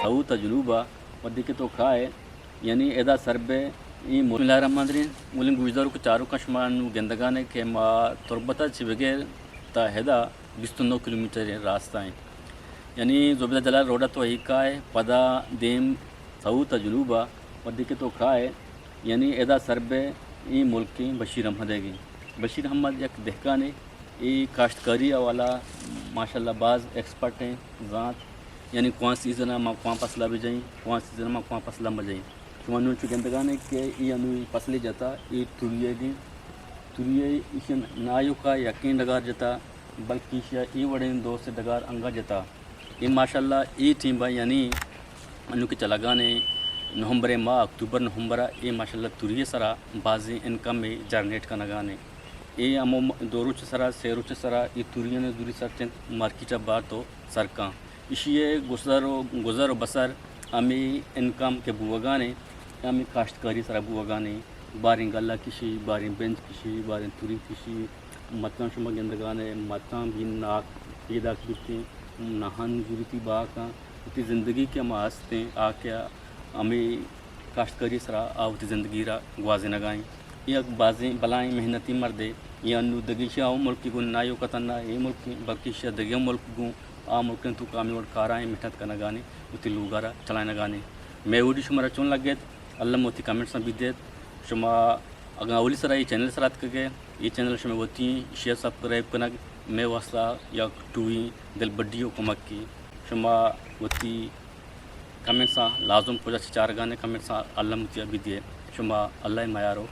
ساؤتھ ءَ جنوب ءَ، وھدے کہ تو کائے، یعنی ادا سر بئے اے ملک۔ بسم اللہ الرحمن الرحیم۔ ملیں گوشداروک ءُ چاروکاں، شما نوں گندگانے کہ ما تربت ءَ چہ بگر تا ادا بیست ءُ نو کلومیٹر راستہ ایں۔ یعنی زبیدہ جلال روڈ ءَ تو اے کائے، پدا دیم ساؤتھ ءَ جنوب ءَ، وھدے کہ تو کائے، یعنی ادا سر بئے اے ملک ایں بشیر احمد ئیگ ایں۔ بشیر احمد یک دہکانے، اے کاشتکاری ءِ حوالہ ماشاءاللہ باز ایکسپرٹ ایں، زانت، یعنی کواں سیزن ءَ ما کواں فصل ءَ بجئیں، کواں سیزن ءَ ما کواں فصل ءَ مجئیں۔ شما نوں چو گندگانے کہ اے انوں فصلے جتا، اے تری ئیگ ایں۔ تری ءِ ایشی ءَ نہ آیوکا یکیں ڈگار جتا، بلکہ ایشی ءَ اے وڑیں دو سے ڈگار انگا جتا۔ اے ماشاءاللہ اے ٹیم ءَ، یعنی انوں کہ چلگانے نومبر ءِ ماہ، اکتوبر نومبر ءَ، اے ماشاءاللہ تری ءِ سرا بازیں انکم ئے جنریٹ کنگانے۔ اے ہمو م-، دو روچ ءِ سرا، سے روچ ءِ سرا اے تریانی دوری سر چنت مارکیٹ ءَ بارت ءُ سر کن۔ ایشی ءِ گزر ءُ، گزر ءُ بسر ہمے انکم کہ بوگانے، ہمے کاشتکاری سرا بوگانے۔ باریں گلہ کشی، باریں بنج کشی، باریں تری کشی، مچاں شما گندگانے، مچاں بھی ناک پیداک بیتیں، نہان زورتی باکاں، وتی زندگی کہ ہما ہستیں، آ کہ ہمے کاشتکاری سرا آ وتی زندگی را گوازینگا ایں۔ اے یک بازیں بلائیں محنتی مردے، اے انوں دگہ ایشی ءَ ہم ملکی گوں نہ آیوکا تھنا اے ملک ایں، بلکہ ایشی ءَ دگہ ہم ملک گوں، آ ملکیں توکا ہمے وڑ کارائیں محنت کنگانے، وتی لوگا را چلائینگانے۔ مئے ویڈیو شمارا چون لگت؟ الم وتی کمنٹساں بدیت۔ شما اگاں اولی سرا اے چینل سرا اتکگے، اے چینل شمئے وتی ایں، ایشی ءَ سبسکرائب کنگ مئے واسطہ یک ٹوہیں دلبڈی ءُ کمکے۔ شما وتی کمنٹساں لازم کجا چہ چارگانے، کمنٹساں الم وتی ءَ بدیے۔ شما اللہ ءِ میار ءُ